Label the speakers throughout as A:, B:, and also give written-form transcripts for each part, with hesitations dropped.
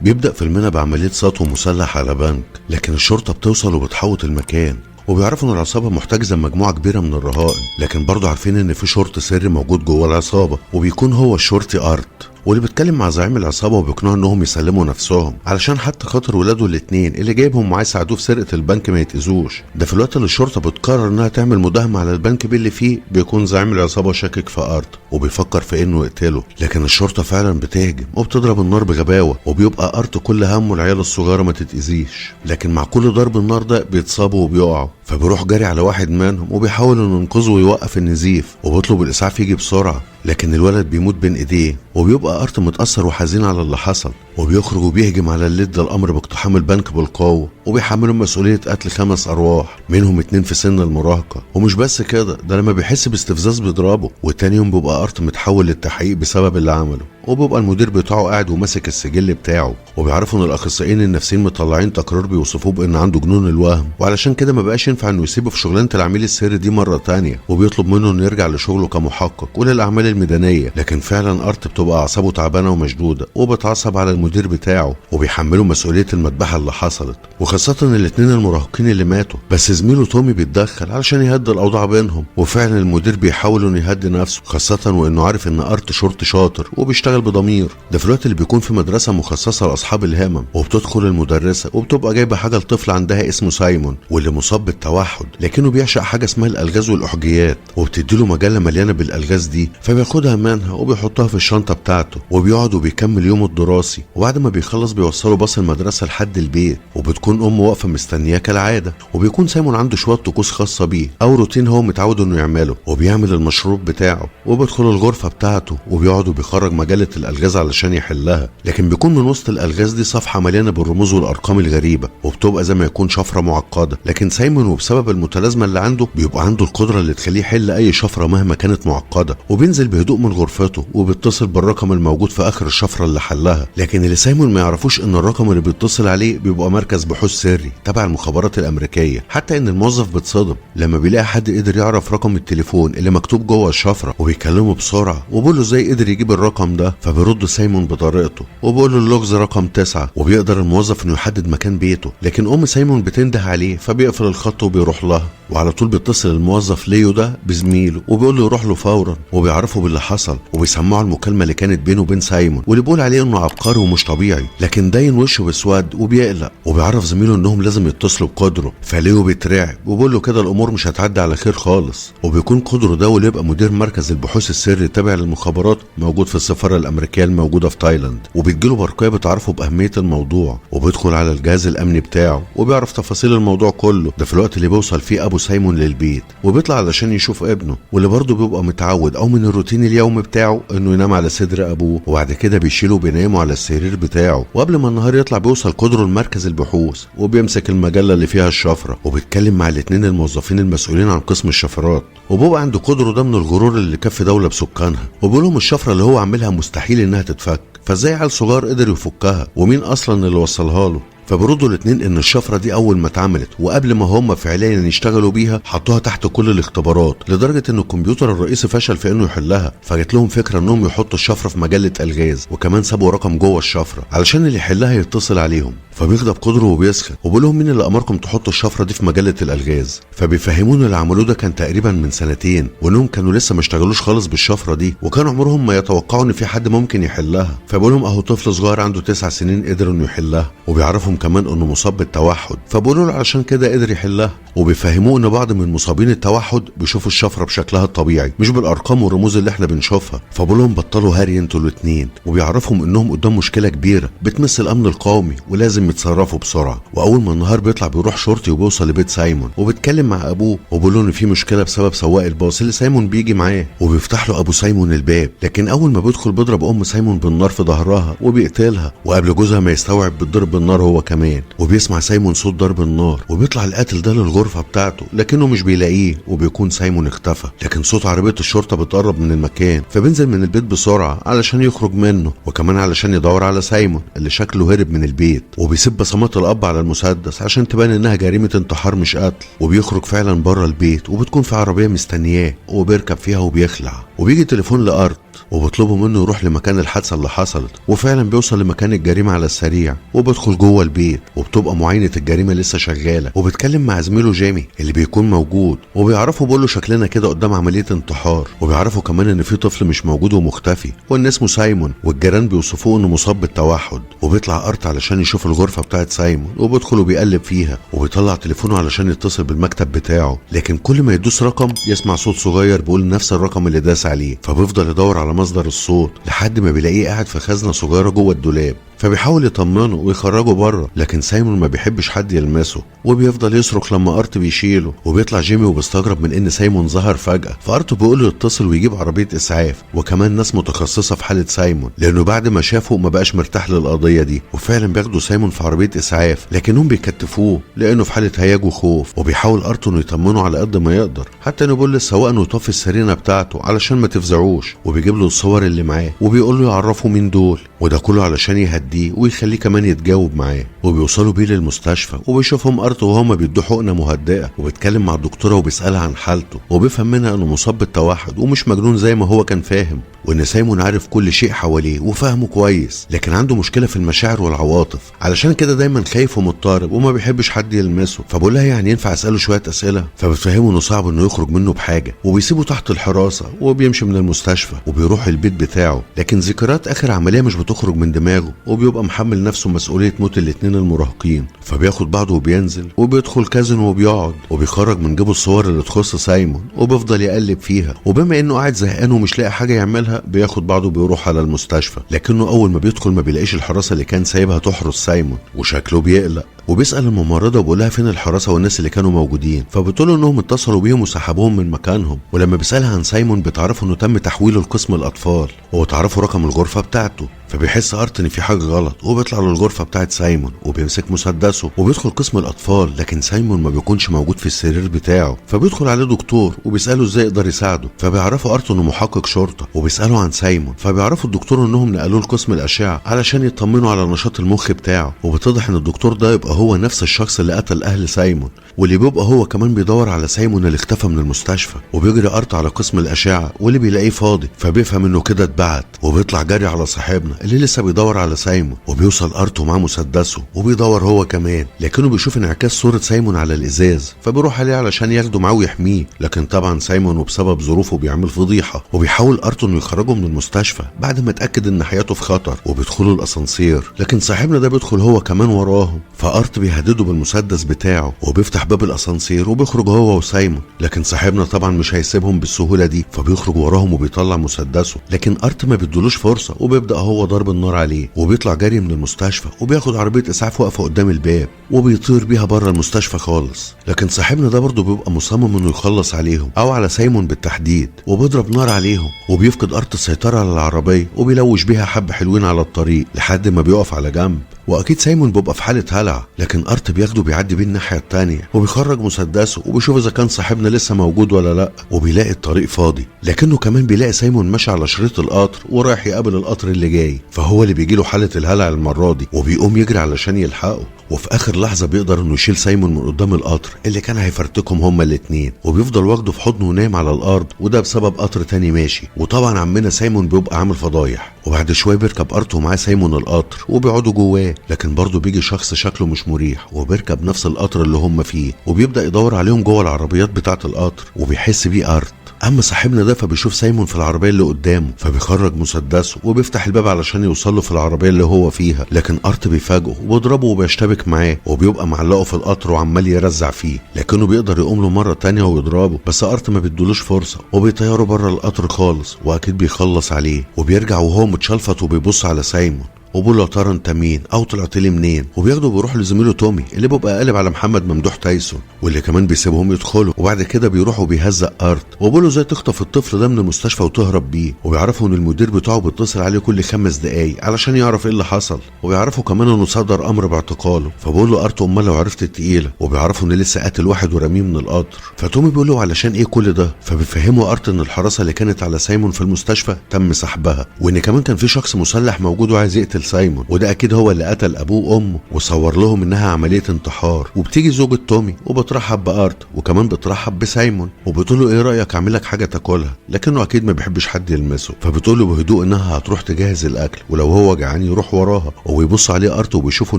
A: بيبدأ فيلمنا بعملية سطو مسلح على بنك، لكن الشرطة بتوصل وبتحوط المكان، وبيعرفوا ان العصابة محتجزه مجموعة كبيرة من الرهائن، لكن برضه عارفين ان في شرطي سري موجود جوه العصابة، وبيكون هو الشرطي ارت، واللي بيتكلم مع زعيم العصابة وبيقنعه انهم يسلموا نفسهم علشان حتى خاطر ولاده الاثنين اللي جايبهم معاه يساعدوه في سرقه البنك ما يتاذوش. ده في الوقت اللي الشرطة بتقرر انها تعمل مداهمة على البنك باللي فيه، بيكون زعيم العصابة شاكك في ارت وبيفكر في انه يقتله، لكن الشرطة فعلا بتهجم وبتضرب النار بغباوه، وبيبقى ارت كل همه العيال الصغيرة ما تتاذيش، لكن مع كل ضرب النار ده بيتصابوا وبيقعوا، فبيروح جاري على واحد منهم وبيحاول انه ينقذه ويوقف النزيف، وبيطلب الاسعاف يجي بسرعة، لكن الولد بيموت بين ايديه، وبيبقى ارت متاثر وحزين على اللي حصل، وبيخرج وبيهجم على اللي ادى الامر باقتحام البنك بالقوة، وبيحملهم مسؤولية قتل 5 ارواح منهم 2 في سن المراهقة. ومش بس كده، ده لما بيحس باستفزاز بيضربه، وتاني يوم بيبقى ارت متحول للتحقيق بسبب اللي عمله، وبيبقى المدير بتاعه قاعد وماسك السجل بتاعه، وبيعرفوا ان الاخصائيين النفسيين مطلعين تقرير بيوصفوه بان عنده جنون الوهم، وعلشان كده ما بقاش ينفع انه يسيبه في شغلانة العميل السري دي مرة تانية، وبيطلب منه انه يرجع لشغلة كمحقق وللاعمال الميدانية. لكن فعلا ارت بتبقى اعصابه تعبانة ومشدوده، وبتعصب على المدير بتاعه وبيحمله مسؤولية المذبحة اللي حصلت، وخاصة الاثنين المراهقين اللي ماتوا. بس زميله تومي بيتدخل علشان يهدي الاوضاع بينهم، وفعلا المدير بيحاول انه يهدي نفسه، خاصة وانه عارف ان ارت شرطي شاطر وبيشتغل بضمير. ده في الوقت اللي بيكون في مدرسه مخصصة لاصحاب الهمم، وبتدخل المدرسة وبتبقى جايبه حاجة لطفل عندها اسمه سايمون، واللي مصاب بالتوحد، لكنه بيعشق حاجة اسمها الالغاز والاحجيات، وبتديله مجلة مليانة بالالغاز دي، فبياخدها منها وبيحطها في الشنطة بتاعته، وبيقعد وبيكمل يومه الدراسي. وبعد ما بيخلص بيوصله باص المدرسة لحد البيت، وبتكون امه واقفة مستنياه كالعادة، وبيكون سايمون عنده شوية طقوس خاصة بيه او روتين هو متعود انه يعمله، وبيعمل المشروب بتاعه، وبيدخل الغرفة بتاعته وبيقعد وبيخرج مجلة الالغاز علشان يحلها، لكن بيكون من وسط الالغاز دي صفحة مليانة بالرموز والارقام الغريبة، وبتبقى زي ما يكون شفرة معقدة. لكن سايمون وبسبب المتلازمه اللي عنده بيبقى عنده القدرة اللي تخليه يحل اي شفرة مهما كانت معقدة، وبينزل بهدوء من غرفته وبيتصل بالرقم الموجود في اخر الشفرة اللي حلها. لكن اللي سايمون ما يعرفوش ان الرقم اللي بيتصل عليه بيبقى مركز بحوث سري تبع المخابرات الامريكية، حتى ان الموظف بيتصدم لما بيلاقي حد قدر يعرف رقم التليفون اللي مكتوب جوه الشفرة، وبيكلمه بسرعة وبيقول له ازاي قدر يجيب الرقم ده، فبيرد سايمون بطريقته وبيقول له اللغز رقم 9، وبيقدر الموظف انه يحدد مكان بيته. لكن ام سايمون بتنده عليه فبيقفل الخط وبيروح لها، وعلى طول بيتصل الموظف ليو ده بزميله وبيقول له يروح له فورا، وبيعرفه باللي حصل، وبيسمعوا المكالمة اللي كانت بينه وبين سايمون، واللي بيقول عليه انه عبقري ومش طبيعي، لكن داين وشه بسواد وبيقلق، وبيعرف زميله انهم لازم يتصلوا بقدره. فليو بيترعب وبيقول له كده الامور مش هتعدي على خير خالص، وبيكون قدره ده واللي يبقى مدير مركز البحوث السري التابع للمخابرات موجود في السفارة الامريكية الموجودة في تايلاند، وبتجيله برقية بتعرفه باهمية الموضوع، وبيدخل على الجهاز الامني بتاعه وبيعرف تفاصيل الموضوع كله. ده في الوقت اللي بيوصل فيه ابو سايمون للبيت، وبيطلع علشان يشوف ابنه، واللي برضه بيبقى متعود او من الروتين اليومي بتاعه انه ينام على صدر ابوه، وبعد كده بيشيله وبينامه على السرير بتاعه. وقبل ما النهار يطلع بيوصل قدره لمركز البحوث، وبيمسك المجلة اللي فيها الشفرة، وبيتكلم مع الاثنين الموظفين المسؤولين عن قسم الشفرات، وبيبقى عند قدره ده من الغرور اللي كف دولة بسكانها، وبيقول لهم الشفرة اللي هو عاملها مستحيل انها تتفك، فازاي عيل صغير قدر يفكها، ومين اصلا اللي وصلها له؟ فبيردوا الاثنين ان الشفرة دي اول ما اتعملت وقبل ما هم فعليا يشتغلوا بيها حطوها تحت كل الاختبارات، لدرجة ان الكمبيوتر الرئيسي فشل في انه يحلها، فجت لهم فكرة انهم يحطوا الشفرة في مجلة الغاز، وكمان سابوا رقم جوه الشفرة علشان اللي يحلها يتصل عليهم. فبيغضب قدره وبيسخن وبيقول لهم مين اللي امركم تحطوا الشفرة دي في مجلة الالغاز؟ فبيفهمون اللي عملوه ده كان تقريبا من سنتين، وانهم كانوا لسه ما اشتغلوش خالص بالشفره دي، وكانوا عمرهم ما يتوقعوا ان في حد ممكن يحلها. فبيقول لهم اهو طفل صغير عنده 9 سنين قدر انه يحلها، وبيعرفهم كمان انه مصاب بالتوحد، فبيقولوا له علشان كده قدر يحلها، وبيفهموه ان بعض من مصابين التوحد بيشوفوا الشفرة بشكلها الطبيعي مش بالارقام والرموز اللي احنا بنشوفها. فبيقول لهم بطلوا هري انتوا الاثنين، وبيعرفهم انهم قدام مشكلة كبيرة بتمس الامن القومي ولازم يتصرفوا بسرعة. واول ما النهار بيطلع بيروح شرطي وبيوصل لبيت سايمون، وبيتكلم مع ابوه وبيقول له ان في مشكلة بسبب سواق الباص اللي سايمون بيجي معاه، وبيفتح له ابو سايمون الباب، لكن اول ما بيدخل بيضرب ام سايمون بالنار في ظهرها وبيقتلها، وقبل جوزها ما يستوعب بيتضرب بالنار هو كمان. وبيسمع سايمون صوت ضرب النار، وبيطلع القاتل ده للغرفة بتاعته لكنه مش بيلاقيه، وبيكون سايمون اختفى. لكن صوت عربية الشرطة بتقرب من المكان، فبينزل من البيت بسرعة علشان يخرج منه، وكمان علشان يدور على سايمون اللي شكله هرب من البيت. وبيسيب بصمات الاب على المسدس عشان تبان انها جريمة انتحار مش قتل، وبيخرج فعلا بره البيت، وبتكون في عربية مستنياه وبيركب فيها وبيخلع. وبيجي تليفون لارت وبيطلبوا منه يروح لمكان الحادثة اللي حصلت. وفعلا بيوصل لمكان الجريمة على السريع وبيدخل جوه البيت، وبتبقى معاينة الجريمة لسه شغالة، وبيتكلم مع زميله جيمي اللي بيكون موجود، وبيعرفوا بيقول له شكلنا كده قدام عملية انتحار. وبيعرفوا كمان ان في طفل مش موجود ومختفي وان اسمه سايمون، والجيران بيوصفوه انه مصاب بالتوحد. وبيطلع ارت علشان يشوف الغرفة بتاعت سايمون، وبيدخل وبيقلب فيها، وبيطلع تليفونه علشان يتصل بالمكتب بتاعه، لكن كل ما يدوس رقم يسمع صوت صغير بيقول نفس الرقم اللي داس عليه. فبيفضل يدور على مصدر الصوت لحد ما بيلاقيه قاعد في خزنه صغيرة جوه الدولاب، فبيحاول يطمنه ويخرجه بره، لكن سايمون ما بيحبش حد يلمسه وبيفضل يصرخ لما ارت بيشيله. وبيطلع جيمي وبيستغرب من ان سايمون ظهر فجأة، فارت بيقول له يتصل ويجيب عربية اسعاف وكمان ناس متخصصة في حالة سايمون، لانه بعد ما شافه ما بقاش مرتاح للقضية دي. وفعلا بياخدوا سايمون في عربية اسعاف، لكنهم بيكتفوه لانه في حالة هياج وخوف. وبيحاول ارت انه يطمنه على قد ما يقدر، حتى انه بيقول للسواق انه يطفي السرينة بتاعته علشان ما تفزعوش، وبيجيب له الصور اللي معاه وبيقول له يعرفوا مين دول، وده كله علشان يهديه ويخليه كمان يتجاوب معاه. وبيوصلوا بيه للمستشفى وبيشوفهم ارت وهما بيدوه حقنه مهدئه، وبيتكلم مع الدكتورة وبيسالها عن حالته، وبيفهم منها انه مصاب بالتوحد ومش مجنون زي ما هو كان فاهم، وان سايمون عارف كل شيء حواليه وفاهمه كويس، لكن عنده مشكلة في المشاعر والعواطف، علشان كده دايما خايف ومضطرب وما بيحبش حد يلمسه. فبقول لها يعني ينفع اساله شوية اسئلة؟ فبتفهمه انه صعب انه يخرج منه بحاجة، وبيسيبه تحت الحراسة وبيمشي من المستشفى وبيروح البيت بتاعه. لكن ذكريات اخر عملية مش بتخرج من دماغه، وبيبقى محمل نفسه مسؤولية موت الاتنين المراهقين. فبياخد بعضه وبينزل وبيدخل كازينو وبيقعد، وبيخرج من جيبه الصور اللي تخص سايمون وبيفضل يقلب فيها. وبما انه قاعد زهقان ومش لاقي حاجة يعملها بياخد بعضه وبيروح على المستشفى، لكنه اول ما بيدخل ما بيلاقيش الحراسة اللي كان سايبها تحرس سايمون، وشكله بيقلق. وبيسأل الممرضة وبيقول لها فين الحراسة والناس اللي كانوا موجودين، فبتقول له انهم اتصلوا بيهم وسحبوهم من مكانهم. ولما بيسألها عن سايمون بتعرفوا انه تم تحويله لقسم الاطفال، وبتعرفوا رقم الغرفة بتاعته. فبيحس ارت ان في حاجة غلط، وبيطلع للغرفة بتاعت سايمون وبيمسك مسدسه وبيدخل قسم الاطفال، لكن سايمون ما بيكونش موجود في السرير بتاعه. فبيدخل عليه دكتور وبيسأله ازاي يقدر يساعده، فبيعرفوا ارت انه محقق شرطة، وبيسأله عن سايمون، فبيعرفوا الدكتور انهم نقلوه لقسم الاشعة علشان يطمنوا على نشاط المخ بتاعه. وبتضح ان الدكتور ده يبقى هو نفس الشخص اللي قتل اهل سايمون، واللي بيبقى هو كمان بيدور على سايمون اللي اختفى من المستشفى. وبيجري ارت على قسم الاشعة واللي بيلاقيه فاضي، فبيفهم انه كده اتبعت، وبيطلع جري على صاحبنا اللي لسه بيدور على سايمون. وبيوصل ارت ومعاه مسدسه وبيدور هو كمان، لكنه بيشوف انعكاس صوره سايمون على الازاز، فبيروح عليه علشان ياخده معاه ويحميه. لكن طبعا سايمون وبسبب ظروفه بيعمل فضيحة، وبيحاول ارت انه يخرجه من المستشفى بعد ما اتاكد ان حياته في خطر، وبيدخلوا الاسانسير، لكن صاحبنا ده بيدخل هو كمان وراهم. فارت بيهدده بالمسدس بتاعه وبيفتح باب الاسانسير وبيخرج هو وسايمون، لكن صاحبنا طبعا مش هيسيبهم بالسهولة دي، فبيخرج وراهم وبيطلع مسدسه، لكن ارت ما بيدولوش فرصة وبيبدا هو ضرب النار عليه. وبيطلع جري من المستشفى وبياخد عربية اسعاف واقفة قدام الباب وبيطير بيها بره المستشفى خالص. لكن صاحبنا ده برضه بيبقى مصمم انه يخلص عليهم او على سايمون بالتحديد، وبيضرب نار عليهم، وبيفقد ارت السيطرة على العربية وبيلوش بيها حبه حلوين على الطريق لحد ما بيقف على جنب. واكيد سايمون بيبقى في حاله هلع، لكن ارت بياخده بيعدي بيه الناحية التانية وبيخرج مسدسه وبيشوف اذا كان صاحبنا لسه موجود ولا لا، وبيلاقي الطريق فاضي. لكنه كمان بيلاقي سايمون ماشي على شريط القطر ورايح يقابل القطر اللي جاي، فهو اللي بيجيله حاله الهلع المرة دي وبيقوم يجري علشان يلحقه. وفي اخر لحظة بيقدر انه يشيل سايمون من قدام القطر اللي كان هيفرتكهم هما الاتنين، وبيفضل واخده في حضنه ونايم على الارض، وده بسبب قطر تاني ماشي. وطبعا عمنا سايمون بيبقى عامل فضايح. وبعد شوية بيركب ارت ومعاه سايمون القطر وبيقعدوا جواه، لكن برضه بيجي شخص شكله مش مريح وبيركب نفس القطر اللي هم فيه، وبيبدا يدور عليهم جوه العربيات بتاعه القطر وبيحس بيه ارت. اما صاحبنا ده فبيشوف سايمون في العربية اللي قدامه، فبيخرج مسدسه وبيفتح الباب علشان يوصل له في العربية اللي هو فيها، لكن ارت بيفاجئه وبيضربه وبيشتبك معاه وبيبقى معلقه في القطر وعمال يرزع فيه، لكنه بيقدر يقوم له مرة تانية ويضربه، بس ارت ما بيدولوش فرصة وبيطيره بره القطر خالص، واكيد بيخلص عليه. وبيرجع وهو متشلفط وبيبص على سايمون وبقول له يا ترى انت مين او طلعت لي منين؟ وبياخده وبيروح لزميله تومي اللي بيبقى قالب على محمد ممدوح تايسون، واللي كمان بيسيبهم يدخلوا. وبعد كده بيروحوا بيهزق ارت وبيقول له ازاي تخطف الطفل ده من المستشفى وتهرب بيه. وبيعرفوا ان المدير بتاعه بيتصل عليه كل 5 دقايق علشان يعرف ايه اللي حصل، وبيعرفوا كمان انه صدر امر باعتقاله. فبيقول له ارت امال لو عرفت التقيله، وبيعرفوا ان لسه قاتل واحد ورميه من القطر. فتومي بيقول له علشان ايه كل ده؟ فبيفهموا ارت ان الحراسة اللي كانت على سايمون في المستشفى تم سحبها، وان كمان كان في شخص مسلح موجود وعايز يقتل قتل سايمون، وده اكيد هو اللي قتل ابوه وامه وصور لهم انها عملية انتحار. وبتيجي زوجة تومي وبترحب بارت وكمان بترحب بسايمون وبتقول له ايه رايك اعمل لك حاجة تاكلها، لكنه اكيد ما بيحبش حد يلمسه. فبتقول له بهدوء انها هتروح تجهز الاكل ولو هو جعان يروح وراها. وبيبص عليه ارت وبيشوفه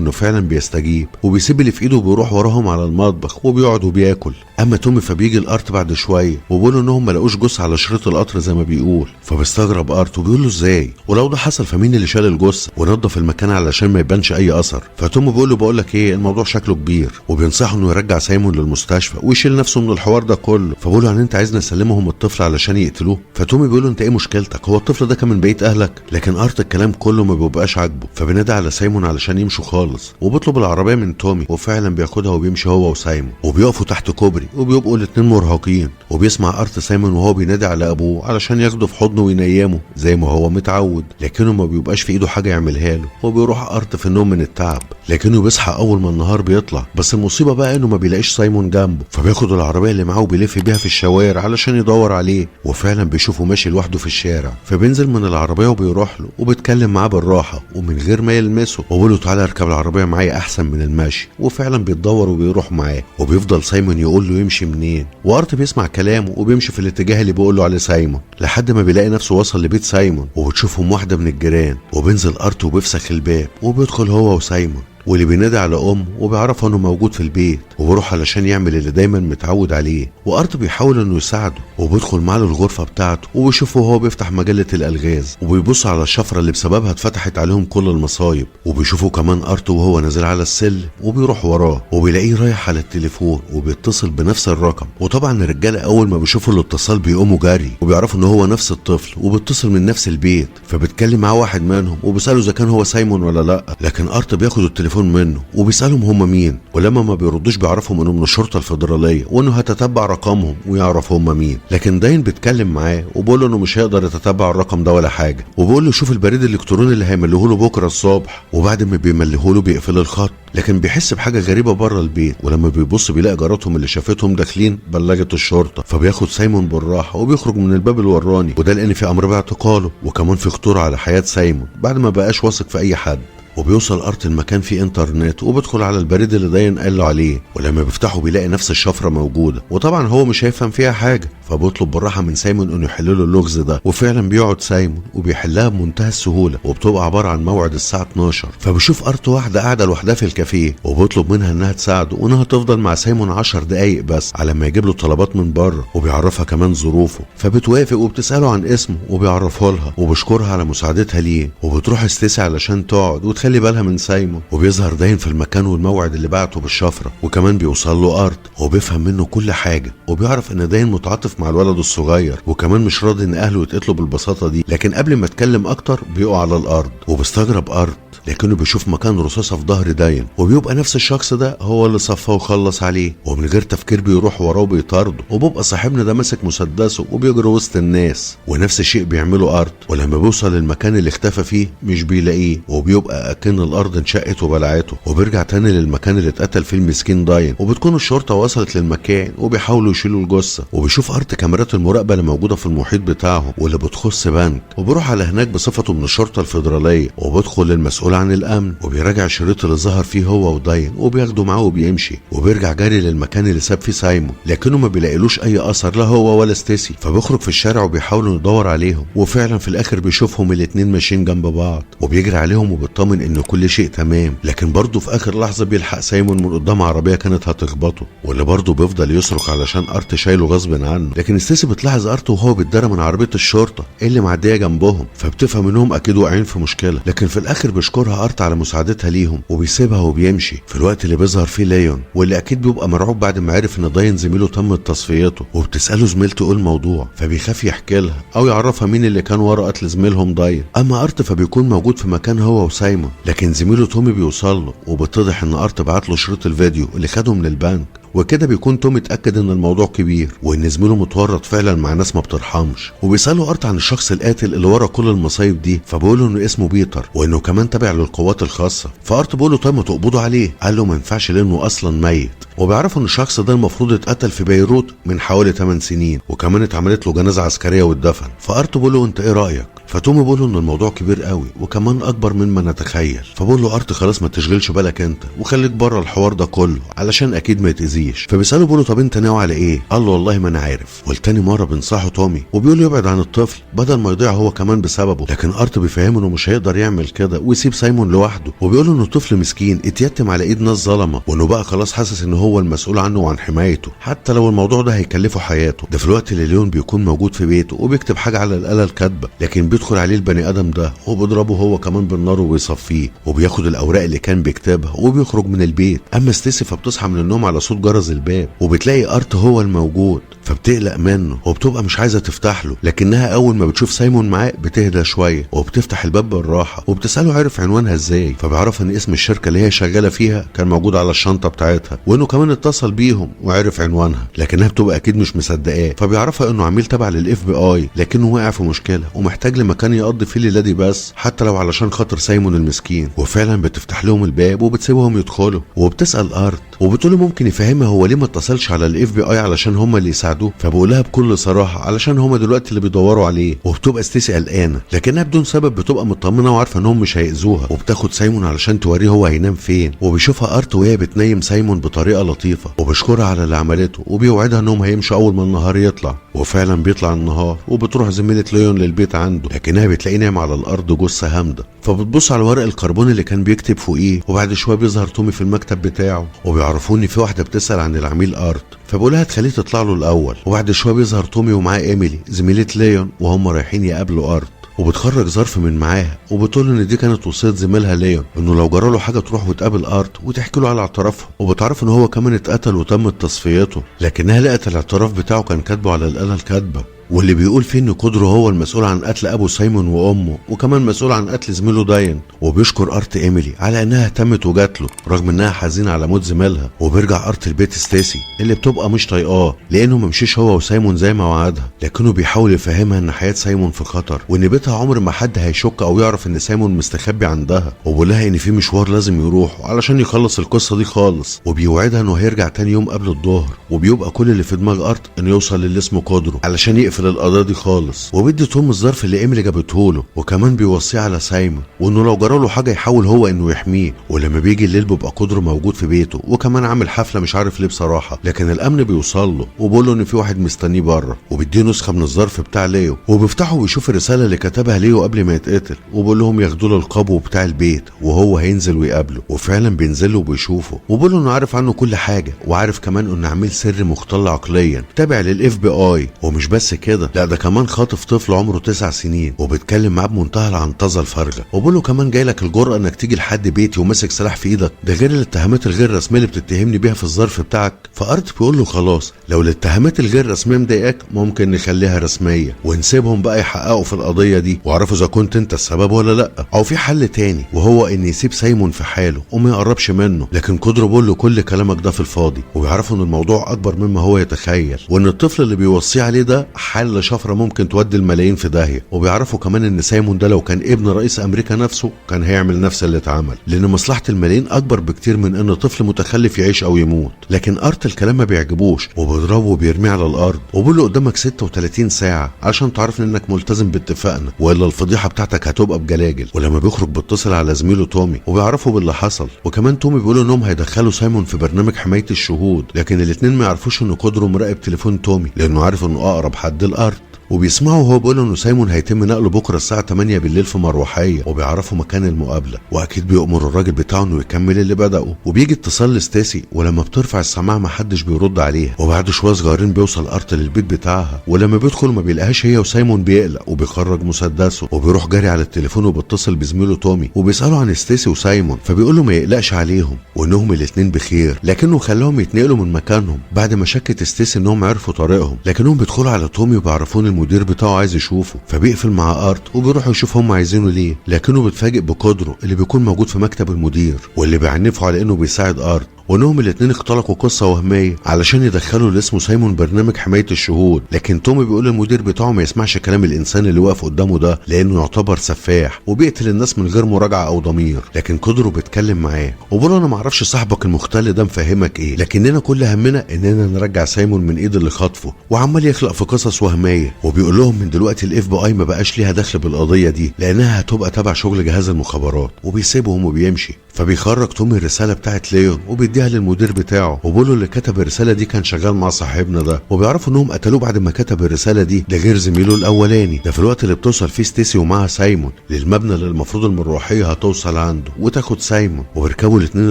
A: انه فعلا بيستجيب وبيسيب اللي في ايده وبيروح وراهم على المطبخ وبيقعد وبياكل. اما تومي فبيجي الارت بعد شوية وبيقول انهم ما لقوش جثة على شريط القطر زي ما بيقول. فبيستغرب ارت وبيقول له ازاي، ولو ده حصل فمين اللي شال الجثة ونظف المكان علشان ما يبانش اي اثر. فتومي بيقول له بقول لك ايه، الموضوع شكله كبير، وبينصحه انه يرجع سايمون للمستشفى ويشيل نفسه من الحوار ده كله. فبيقول له يعني انت عايزنا نسلمهم الطفل علشان يقتلوه؟ فتومي بيقول له انت ايه مشكلتك، هو الطفل ده كان من بقية اهلك؟ لكن ارت الكلام كله ما بيبقاش عاجبه، فبينادي على سايمون علشان يمشوا خالص، وبيطلب العربية من تومي وفعلا بياخدها وبيمشي هو وسايمون. وبيقفوا تحت كوبري وبيبقوا الاتنين مرهقين، وبيسمع ارت سايمون وهو بينادي على ابوه علشان ياخده في حضنه وينيمه زي ما هو متعود، لكنه ما بيبقاش في ايده حاجة يعملها له، وبيروح ارت في النوم من التعب. لكنه بيصحى اول ما النهار بيطلع، بس المصيبة بقى انه ما بيلاقيش سايمون جنبه، فبياخد العربية اللي معاه وبيلف بيها في الشوارع علشان يدور عليه، وفعلا بيشوفه ماشي لوحده في الشارع. فبينزل من العربية وبيروح له وبيتكلم معاه بالراحة ومن غير ما يلمسه، وبيقول له تعالى اركب العربية معايا احسن من المشي، وفعلا بيتدور وبيروح معاه. وبيفضل سايمون يقول له يمشي منين، وارت بيسمع كلامه وبيمشي في الاتجاه اللي بيقول له عليه سايمون، لحد ما بيلاقي نفسه وصل لبيت سايمون. وبتشوفهم واحدة من الجيران، وبينزل ارت وبيفسخ الباب وبيدخل هو وسايمون، واللي بينادي على امه وبيعرفها انه موجود في البيت، وبيروح علشان يعمل اللي دايما متعود عليه. وارت بيحاول انه يساعده وبيدخل معاه للغرفة بتاعته وبيشوفه وهو بيفتح مجلة الالغاز وبيبص على الشفرة اللي بسببها اتفتحت عليهم كل المصايب. وبيشوفه كمان ارت وهو نازل على السلم وبيروح وراه وبيلاقيه رايح على التليفون وبيتصل بنفس الرقم. وطبعا الرجالة اول ما بيشوفوا الاتصال بيقوموا جري وبيعرفوا ان هو نفس الطفل وبيتصل من نفس البيت. فبيتكلم معاه واحد منهم وبيساله اذا كان هو سايمون ولا لا، لكن ارت بياخد التليفون منه وبيسالهم هم مين، ولما ما بيردوش بيعرفهم انه من الشرطة الفيدرالية وانه هتتبع رقمهم ويعرف هم مين. لكن داين بيتكلم معاه وبيقول له انه مش هيقدر يتتبع الرقم ده ولا حاجة، وبيقول له شوف البريد الالكتروني اللي هيمليه له بكره الصبح. وبعد ما بيمليه له بيقفل الخط، لكن بيحس بحاجة غريبة بره البيت، ولما بيبص بيلاقي جاراتهم اللي شافتهم داخلين بلغت الشرطة. فبياخد سايمون بالراحة وبيخرج من الباب الوراني، وده لان في امر باعتقاله وكمان في خطورة على حياة سايمون بعد ما بقاش واثق في اي حد. وبيوصل ارت المكان فيه انترنت وبيدخل على البريد اللي داين قال له عليه، ولما بيفتحه بيلاقي نفس الشفرة موجودة، وطبعا هو مش هيفهم فيها حاجة، فبيطلب بالراحة من سايمون انه يحل له اللغز ده. وفعلا بيقعد سايمون وبيحلها بمنتهى السهولة، وبتبقى عبارة عن موعد الساعة 12. فبيشوف ارت واحدة قاعدة لوحدها في الكافيه وبيطلب منها انها تساعده وانها تفضل مع سايمون 10 دقائق بس على ما يجيب له طلبات من بره، وبيعرفها كمان ظروفه. فبتوافق وبتساله عن اسمه وبيعرفه لها وبيشكرها على مساعدتها ليه. وبتروح ستيسي علشان تقعد وتخلي بالها من سايمون، وبيظهر داين في المكان والموعد اللي بعته بالشفره، وكمان بيوصل له ارت وبيفهم منه كل حاجة، وبيعرف ان داين متعاطف مع الولد الصغير وكمان مش راضي ان اهله يتقتلوا بالبساطة دي. لكن قبل ما اتكلم اكتر بيقع على الارض، وبيستغرب ارت لكنه بيشوف مكان رصاصة في ظهر داين، وبيبقى نفس الشخص ده هو اللي صفاه وخلص عليه، ومن غير تفكير بيروح وراه وبيطارده، وبيبقى صاحبنا ده ماسك مسدسه وبيجري وسط الناس، ونفس الشيء بيعمله ارت. ولما بيوصل للمكان اللي اختفى فيه مش بيلاقيه، وبيبقى اكن الارض انشقت وبلعته، وبيرجع تاني للمكان اللي اتقتل فيه المسكين داين. وبتكون الشرطة وصلت للمكان وبيحاولوا يشيلوا الجثة، وبيشوف ارت كاميرات المراقبة اللي موجودة في المحيط بتاعهم واللي بتخص بنك، وبيروح على هناك بصفته من الشرطة الفيدرالية، وبيدخل للمسؤول عن الامن وبيراجع الشريط اللي ظهر فيه هو وداين وبياخده معاه وبيمشي، وبيرجع جري للمكان اللي ساب فيه سايمون، لكنه ما بيلاقيلوش اي اثر لا هو ولا ستيسي. فبيخرج في الشارع وبيحاولوا يدور عليهم، وفعلا في الاخر بيشوفهم الاتنين ماشيين جنب بعض، وبيجري عليهم وبيطمن ان كل شيء تمام. لكن برضه في اخر لحظة بيلحق سايمون من قدام عربية كانت هتخبطه، واللي برضه بيفضل يصرخ علشان ارت شايله غصب عنه. لكن ستيسي بتلاحظ ارت وهو بيتدرى من عربية الشرطة اللي معدية جنبهم، فبتفهم انهم اكيد واقعين في مشكلة. لكن في الاخر بيشكرها ارت على مساعدتها ليهم وبيسيبها وبيمشي. في الوقت اللي بيظهر فيه ليون، واللي اكيد بيبقى مرعوب بعد ما عرف ان داين زميله تم تصفيته، وبتساله زميلته ايه الموضوع، فبيخاف يحكي لها او يعرفها مين اللي كان ورا قتل زميلهم داين. اما ارت فبيكون موجود في مكان هو وسايمون، لكن زميله تومي بيوصل له، وبتضح ان ارت بعت له شريط الفيديو اللي خده من البنك. وكده بيكون تومي اتاكد ان الموضوع كبير وان زميله متورط فعلا مع ناس ما بترحمش. وبيسالوا ارت عن الشخص القاتل اللي ورا كل المصايب دي، فبيقولوا انه اسمه بيتر وانه كمان تابع للقوات الخاصة. فارت بيقول له طيب ما تقبضوا عليه، قال له ما ينفعش لانه اصلا ميت. وبيعرفوا ان الشخص ده المفروض اتقتل في بيروت من حوالي 8 سنين، وكمان اتعملت له جنازه عسكرية واتدفن. فارت بيقول له انت ايه رايك؟ فتومي بيقول له ان الموضوع كبير قوي وكمان اكبر مما نتخيل. فبقول له ارت خلاص ما تشغلش بالك انت وخليك بره الحوار ده كله علشان اكيد ما يتاذيش. فبيساله بيقول له طب انت ناوي على ايه؟ قال له والله ما انا عارف. والتاني مرة بينصحه تومي وبيقول له يبعد عن الطفل بدل ما يضيع هو كمان بسببه، لكن ارت بيفهمه انه مش هيقدر يعمل كده ويسيب سايمون لوحده، وبيقول له انه الطفل مسكين اتيتم على ايد ناس ظلمه، وانه بقى خلاص حاسس ان هو المسؤول عنه وعن حمايته حتى لو الموضوع ده هيكلفه حياته. ده في الوقت اللي ليون بيكون موجود في بيته وبيكتب حاجة على الاله الكاتبة، لكن بيدخل عليه البني ادم ده وبيضربه هو كمان بالنار وبيصفيه وبياخد الاوراق اللي كان بيكتبها وبيخرج من البيت. اما ستيسي فبتصحى من النوم على صوت جرس الباب وبتلاقي ارت هو الموجود، فبتقلق منه وبتبقى مش عايزه تفتح له، لكنها اول ما بتشوف سايمون معاه بتهدى شوية وبتفتح الباب بالراحة وبتساله عرف عنوانها ازاي. فبيعرف ان اسم الشركة اللي هي شغالة فيها كان موجود على الشنطة بتاعتها، وانه كمان اتصل بيهم وعرف عنوانها، لكنها بتبقى اكيد مش مصدقاه. فبيعرفها انه عميل تبع لل FBI لكنه واقع في مشكلة ومحتاج لمكان يقضي فيه الليلة دي بس، حتى لو علشان خاطر سايمون المسكين. وفعلا بتفتح لهم الباب وبتسيبهم يدخلوا، وبتسال ارت وبتقول له ممكن يفهمها هو ليه ما اتصلش على ال FBI علشان هم اللي يساعدوه. فبقولها بكل صراحة علشان هم دلوقتي اللي بيدوروا عليه. وبتبقى ستيسي قلقانة لكنها بدون سبب بتبقى مطمنه وعارفه انهم مش هيأذوها، وبتاخد سايمون علشان توريه هو هينام فين. وبيشوفها ارت وهي بتنيم سايمون بطريقة لطيفة وبيشكرها على اللي عملته وبيوعدها انهم هيمشوا اول ما النهار يطلع. وفعلا بيطلع النهار وبتروح زميله ليون للبيت عنده، لكنها بتلاقيه نايم على الارض جثة هامدة. فبتبص على ورق الكربون اللي كان بيكتب فوقيه. وبعد شوية بيظهر تومي في المكتب بتاعه وبيعرفوه ان في واحدة بتسال عن العميل ارت، فبقولها تخليه تطلع له الاول. وبعد شوية بيظهر تومي ومعاه ايميلي زميله ليون وهم رايحين يقابلوا ارت، وبتخرج ظرف من معاها وبتقول ان دي كانت وصية زميلها ليون انه لو جرى له حاجة تروح وتقابل ارت وتحكي له على اعترافها. وبتعرف ان هو كمان اتقتل وتم تصفيته، لكنها لقت الاعتراف بتاعه كان كاتبه على الاله الكاتبة، واللي بيقول فيه ان قدره هو المسؤول عن قتل ابو سايمون وامه، وكمان مسؤول عن قتل زميله داين. وبيشكر ارت ايميلي على انها اهتمت وجات له رغم انها حزينة على موت زميلها. وبيرجع ارت البيت ستيسي اللي بتبقى مش طايقاه لانه ما مشيش هو وسايمون زي ما وعدها، لكنه بيحاول يفهمها ان حياة سايمون في خطر وان بيتها عمر ما حد هيشك او يعرف ان سايمون مستخبي عندها. وبيقول لها ان في مشوار لازم يروح علشان يخلص القصة دي خالص، وبيوعدها انه هيرجع تاني يوم قبل الظهر. وبيبقى كل اللي في دماغ ارت انه يوصل للي اسمه قدره علشان يقفل القضية دي خالص. وبيدي توم الظرف اللي ايميلي جابته له، وكمان بيوصيه على سايمون وانه لو جرى له حاجة يحاول هو انه يحميه. ولما بيجي الليل بيبقى قدره موجود في بيته وكمان عامل حفلة مش عارف ليه بصراحة، لكن الامن بيوصل له وبيقول له ان في واحد مستنيه بره، وبيديه نسخه من الظرف بتاع ليو، وبيفتحه وبيشوف الرسالة اللي كتبها ليو قبل ما يتقتل، وبيقول لهم ياخدوا له القبو بتاع البيت وهو هينزل ويقابله. وفعلا بينزل له وبيشوفه وبيقول له انه عارف عنه كل حاجة، وعارف كمان انه عميل سري مختل عقليا تابع لل FBI. ومش بس كده، لا ده كمان خاطف طفل عمره 9 سنين وبيتكلم معاه بمنتهى العنطزه الفارغة، وبقول له كمان جاي لك الجرأة انك تيجي لحد بيتي وماسك سلاح في ايدك، ده غير الاتهامات الغير رسمية اللي بتتهمني بيها في الظرف بتاعك. فارت بيقول له خلاص لو الاتهامات الغير رسمية مضايقاك ممكن نخليها رسمية ونسيبهم بقى يحققوا في القضية دي ويعرفوا اذا كنت انت السبب ولا لا، او في حل تاني وهو ان يسيب سايمون في حاله وما يقربش منه. لكن قدره بيقول له كل كلامك ده في الفاضي، وبيعرفوا ان الموضوع اكبر مما هو يتخيل، وان الطفل اللي بيوصيه عليه ده حل شفرة ممكن تودي الملايين في داهية. وبيعرفوا كمان ان سايمون ده لو كان ابن رئيس امريكا نفسه كان هيعمل نفس اللي اتعمل، لان مصلحة الملايين اكبر بكتير من ان طفل متخلف يعيش او يموت. لكن ارت الكلام ما بيعجبوش وبيضربه وبيرميه على الارض وبيقول له قدامك 36 ساعة عشان تعرف انك ملتزم باتفاقنا والا الفضيحة بتاعتك هتبقى بجلاجل. ولما بيخرج بيتصل على زميله تومي وبيعرفوا باللي حصل، وكمان تومي بيقول انهم هيدخلوا سايمون في برنامج حماية الشهود، لكن الاثنين ما يعرفوش ان قدره مراقب تليفون تومي لانه عارف انه اقرب حد الارض. وبيسمعوا وهو بيقول انه سايمون هيتم نقله بكره الساعة 8 بالليل في مروحيه، وبيعرفوا مكان المقابلة، واكيد بيأمر الراجل بتاعه انه يكمل اللي بدأه. وبيجي اتصال لستاسي، ولما بترفع السماعة ما حدش بيرد عليها. وبعد شوية صغيرين بيوصل ارت للبيت بتاعها، ولما بيدخل ما بيلاقيهاش هي وسايمون، بيقلق وبيخرج مسدسه وبيروح جاري على التليفون وبيتصل بزميله تومي وبيساله عن ستاسي وسايمون، فبيقول له ما يقلقش عليهم وانهم الاثنين بخير، لكنه خلاهم يتنقلوا من مكانهم بعد ما شكت ستاسي انهم عرفوا طريقهم. لكنهم بيدخلوا على تومي وبيعرفون المدير بتاعه عايز يشوفه، فبيقفل مع ارت وبيروح يشوف هم عايزينه ليه، لكنه بيتفاجئ بقدره اللي بيكون موجود في مكتب المدير واللي بيعنفه على انه بيساعد ارت. وانهم الاتنين اختلقوا قصة وهمية علشان يدخلوا اللي اسمه سايمون برنامج حماية الشهود. لكن تومي بيقول للمدير بتاعه ما يسمعش كلام الانسان اللي واقف قدامه ده لانه يعتبر سفاح وبيقتل الناس من غير مراجعه او ضمير. لكن كودرو بيتكلم معاه وبيقول انا ما اعرفش صاحبك المختل ده مفهمك ايه، لكننا كل همنا اننا نرجع سايمون من ايد اللي خاطفه، وعمال يخلق في قصص وهمية. وبيقول لهم من دلوقتي ال FBI ما بقاش ليها دخل بالقضية دي لانها هتبقى تبع شغل جهاز المخابرات، وبيسيبهم وبيمشي. فبيخرج تومي الرسالة بتاعت ليون وبيديها للمدير بتاعه، وبيقول له اللي كتب الرسالة دي كان شغال مع صاحبنا ده، وبيعرفوا انهم قتلوه بعد ما كتب الرسالة دي، ده غير زميله الاولاني ده. في الوقت اللي بتوصل فيه ستيسي ومعها سايمون للمبنى اللي المفروض المروحيه هتوصل عنده وتاخد سايمون، وبيركبوا الاثنين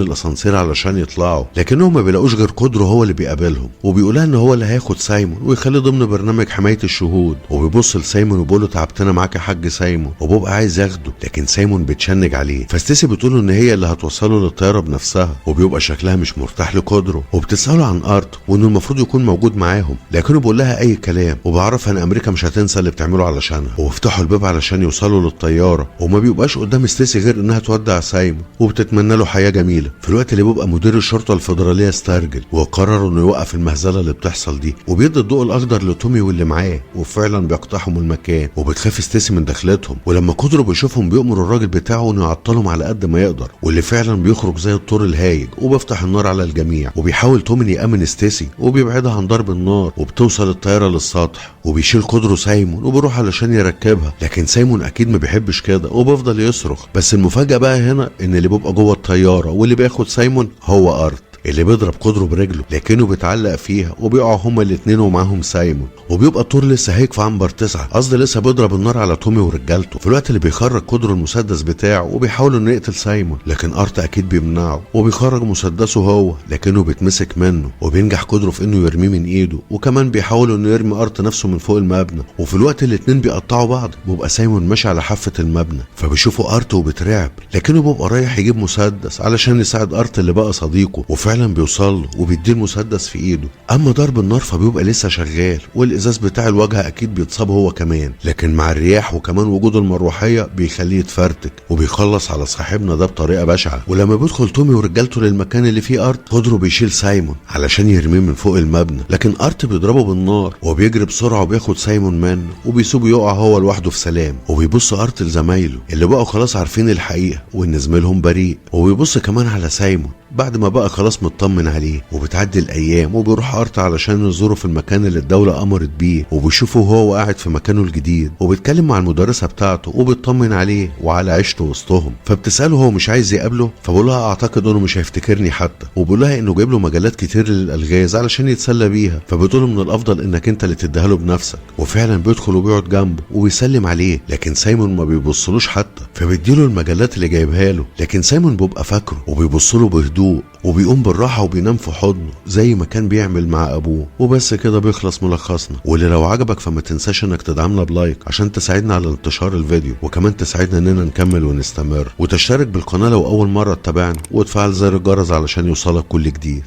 A: الاسانسير علشان يطلعوا، لكنهم ما بيلاقوش غير كودرو هو اللي بيقابلهم، وبيقولها ان هو اللي هياخد سايمون ويخليه ضمن برنامج حماية الشهود. وبيبص لسايمون وبيقول له تعبتنا معاك يا حاج سايمون، وبيبقى عايز ياخده لكن سايمون بيتشنج عليه. فستيسي بتقول ان هي اللي هتوصله للطياره بنفسها، وبيبقى شكلها مش مرتاح لكودرو، وبتساله عن ارت وانه المفروض يكون موجود معاهم، لكنه بيقول لها اي كلام، وبيعرفها ان امريكا مش هتنسى اللي بتعمله علشانها. وبيفتحوا الباب علشان يوصلوا للطياره، وما بيبقاش قدام ستيسي غير انها تودع سايمون وبتتمنى له حياة جميلة. في الوقت اللي بيبقى مدير الشرطة الفيدرالية استرجل وقرر انه يوقف المهزلة اللي بتحصل دي، وبيدي الضوء الاخضر لتومي واللي معاه، وفعلا بيقتحموا المكان. وبتخاف ستيسي من دخلتهم، ولما كودرو بيشوفهم بيأمر الراجل بتاعه انه يعطلهم على قد ما يقدر، واللي فعلا بيخرج زي الطور الهايج وبيفتح النار على الجميع. وبيحاول تومي يأمن ستيسي وبيبعدها عن ضرب النار، وبتوصل الطيارة للسطح، وبيشيل كودرو سايمون وبيروح علشان يركبها، لكن سايمون اكيد ما بيحبش كده وبيفضل يصرخ. بس المفاجاة بقى هنا ان اللي بيبقى جوه الطيارة واللي بياخد سايمون هو ارت، اللي بيضرب كودرو برجله لكنه بيتعلق فيها، وبيقعوا هما الاثنين ومعاهم سايمون. وبيبقى الطور لسه هيك في عنبر 9، قصدي لسه بيضرب النار على تومي ورجالته. في الوقت اللي بيخرج كودرو المسدس بتاعه وبيحاول انه يقتل سايمون، لكن ارت اكيد بيمنعه وبيخرج مسدسه هو، لكنه بيتمسك منه، وبينجح كودرو في انه يرميه من ايده، وكمان بيحاول انه يرمي ارت نفسه من فوق المبنى. وفي الوقت اللي الاتنين بيقطعوا بعض بيبقى سايمون ماشي على حافة المبنى، فبيشوفوا ارت وبيترعب، لكنه بيبقى رايح يجيب مسدس علشان يساعد ارت اللي بقى صديقه، وفعلا بيوصل له وبيديه المسدس في ايده. اما ضرب النار فبيبقى لسه شغال، والازاز بتاع الواجهة اكيد بيتصاب هو كمان، لكن مع الرياح وكمان وجود المروحيه بيخليه يتفرتك، وبيخلص على صاحبنا ده بطريقة بشعة. ولما بيدخل تومي ورجالته للمكان اللي فيه ارت، كودرو بيشيل سايمون علشان يرميه من فوق المبنى، لكن ارت بيضربه بالنار وبيجري بسرعة وبياخد سايمون منه وبيسيبه يقع هو لوحده في سلام. وبيبص ارت لزمايله اللي بقوا خلاص عارفين الحقيقة وان زميلهم بريء، وبيبص كمان على سايمون بعد ما بقى خلاص مطمن عليه. وبتعدي الايام وبيروح ارت علشان يزوره في المكان اللي الدولة امرت بيه، وبيشوفه وهو قاعد في مكانه الجديد، وبيتكلم مع المدرسة بتاعته وبيطمن عليه وعلى عيشته وسطهم. فبتساله هو مش عايز يقابله، فبقول لها اعتقد انه مش هيفتكرني حتى، وبقول لها انه جايب له مجلات كتير للالغاز علشان يتسلى بيها، فبتقول من الافضل انك انت اللي تديها له بنفسك. وفعلا بيدخل وبيقعد جنبه وبيسلم عليه، لكن سايمون ما بيبصلوش حتى، فبيديله المجلات اللي جايبها له، لكن سايمون بيبقى فاكره وبيبص له بهدوء، وبيقوم بالراحة وبينام في حضنه زي ما كان بيعمل مع ابوه. وبس كده بيخلص ملخصنا، واللي لو عجبك فما تنساش انك تدعمنا ب like عشان تساعدنا على انتشار الفيديو، وكمان تساعدنا اننا نكمل ونستمر، وتشترك بالقناة لو اول مرة تتابعنا، وتفعل زر الجرس علشان يوصلك كل جديد.